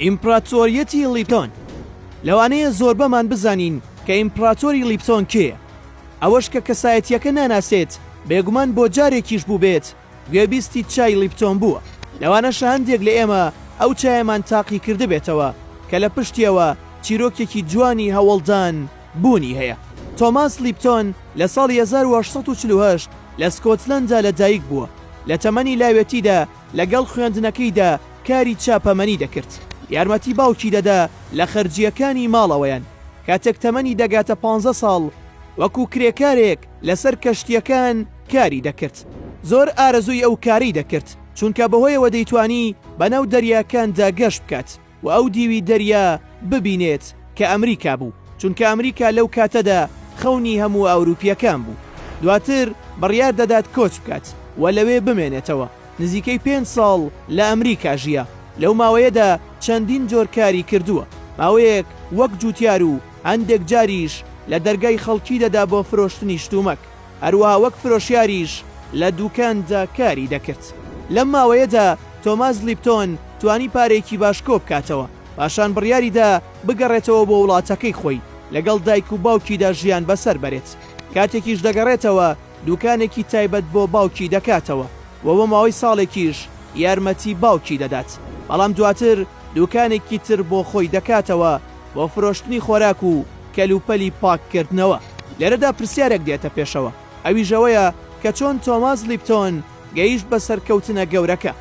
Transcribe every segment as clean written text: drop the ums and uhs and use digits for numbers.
ئیمپراتۆریەتی ڵیپتۆن لەوانەیە زۆربەمان بزانین کە ئیمپراتۆری ڵیپتۆن کێیە. ئەوەش کە کەسایەتییەکە ناناسێت بێگومان بۆ جارێکیش بووبێت گوێبیستی چای ڵیپتۆن بووە. لەوانەشە هەندێک لە ئێمە ئەو چایەمان تاقیکردبێتەوە کە لە پشتیەوە چیرۆکێکی جوانی هەوڵدان بوونی هەیە. تۆماس لیپتۆن لە ساڵی 1848 لە سکۆتلەندا لە دایک بووە. لە تەمەنی لاوێتیدا لەگەڵ خوێندنەکەیدا کاری چاپەمەنی دەکرد. یارمەتی باوکی دەدا لە خەرجییەکانی ماڵەوەیان. کاتێک تەمەنی دەگاتە پانزە ساڵ وەکو کرێکارێک لەسەر کەشتییەکان کاری دەکرد. زۆر ئارەزووی ئەو کارەی دەکرد، چونکە بەهۆیەوە دەیتوانی بەناو دەریاکاندا گەشت بکات و ئەو دیوی دەریا ببینێت کە ئەمریکا بوو، چونکە ئەمریکا لەو کاتەدا خەونی هەموو ئەوروپییەکان بوو. دواتر بڕیار دەدات کۆچ بکات و لەوێ بمێنێتەوە. نزیکەی پێنج ساڵ لە ئەمریکا ژیا، لەو ماوەیەدا چەندین جۆر کاری کردووە، ماوەیەک وەک جوتیار و هەندێک جاریش لە دەرگای خەڵکی دەدا بۆ فرۆشتنی شتومەک، هەروەها وەک فرۆشیاریش لە دوکاندا کاری دەکرد. لەم ماوەیەدا تۆماس لیپتۆن توانی پارەیەکی باش کۆبکاتەوە، پاشان بڕیاریدا بگەڕێتەوە بۆ وڵاتەکەی خۆی لەگەڵ دایک و باوکیدا ژیان بەسەر بەرێت. کاتێکیش دەگەڕێتەوە دوکانێکی تایبەت بۆ باوکی دەکاتەوە و بۆ ماوەی ساڵێکیش یارمەتی باوکی دەدات، بەڵام دواتر دوکانێکی تر بۆ خۆی دەکاتەوە بۆ فرۆشتنی خۆراک و کەلوپەلی پاککردنەوە. لێرەدا پرسیارێک دێتە پێشەوە، ئەویش ئەوەیە کە چۆن تۆماس لیپتۆن گەیشت بە سەرکەوتنە گەورەکە؟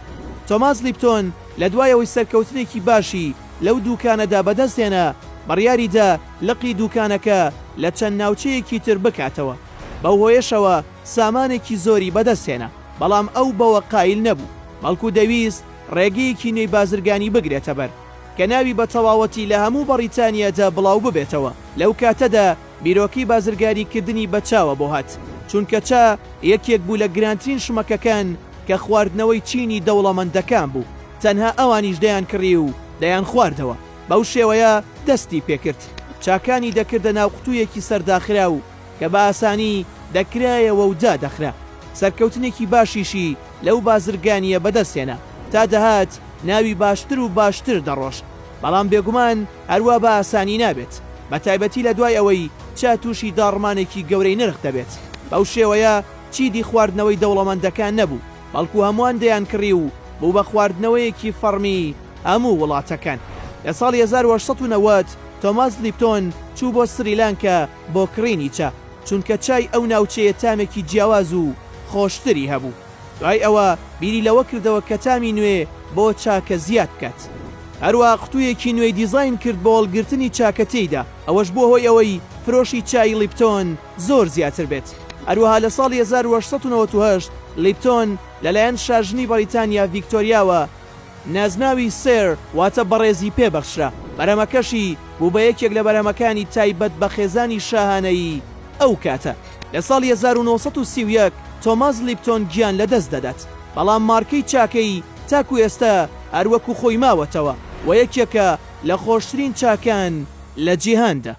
تۆماس لیپتۆن لە دوای ئەوەی سەرکەوتنێکی باشی لەو دوکانەدا بەدەست هێنا، بڕیاری دا لقی دوکانەکە لە چەند ناوچەیەکی تر بکاتەوە. بەو هۆیەشەوە سامانێکی زۆری بەدەست هێنا، بەڵام ئەو بەوە قایل نەبوو، بەڵکو دەیویست ڕێگەیەکی نوێی بازرگانی بگرێتە بەر، کە ناوی بە تەواوەتی لە هەموو بەڕیتانیادا بڵاو ببێتەوە. لەو کاتەدا بیرۆکەی بازرگانیکردنی بە چاوە بۆ هات، چونکە چا یەکێک بوو لە گرانترین شمەکەکان کە خواردنەوەی چینی دەوڵەمەندەکان بوو، تەنها ئەوانیش دەیانکڕی و دەیانخواردەوە. بەو شێوەیە دەستی پێکرد، چاکانی دەکردە ناو قوتوویەکی سەرداخراو کە بە ئاسانی دەکرایەوە و دادەخرا. سەرکەوتنێکی باشیشی لەو بازرگانییە بەدەست هێنا. تا دەهات ناوی باشتر و باشتر دەڕۆشت. بەڵام بێگومان هەروا بە ئاسانی نابێت، بە تایبەتی لە دوای ئەوەی چا تووشی داڕمانێکی گەورەی نرخ دەبێت. بەو شێوەیە چیدی خواردنەوەی دەوڵەمەندەکان نەبوو، بەڵکو هەمووان دەیانکڕی و بوو بە خواردنەوەیەکی فەڕمی هەموو وڵاتەکان. لە ساڵی 1890 تۆماس لیپتۆن چوو بۆ سریلانکا بۆ کڕینی چا، چونکە چای ئەو ناوچەیە تامێکی جیاواز و خۆشتری هەبوو. دوای ئەوە بیری لەوە کردەوە کە تامی نوێ بۆ چاکە زیاد بکات. هەروەها قوتوویەکی نوێی دیزاین کرد بۆ هەڵگرتنی چاکە تێیدا، ئەوەش بووە هۆی ئەوەی فرۆشی چای لیپتۆن زۆر زیاتر بێت. هەروەها لە ساڵی 1898 لیپتۆن لەلایەن شاژنی بەڕیتانیا ڤیکتۆریاوە نازناوی سێر واتە بەڕێزی پێ بەخشرا، بەرهەمەکەشی بوو بە یەکێک لە بەرهەمەکانی تایبەت بە خێزانی شاهانەیی ئەو کاتە. لە ساڵی 1931 تۆماس لیپتۆن گیان لەدەست دەدات، بەڵام مارکەی چاکەی تاکو ئێستا هەر وەکو خۆی ماوەتەوە و یەکێکە لە خۆشترین چاکان لە جیهاندا.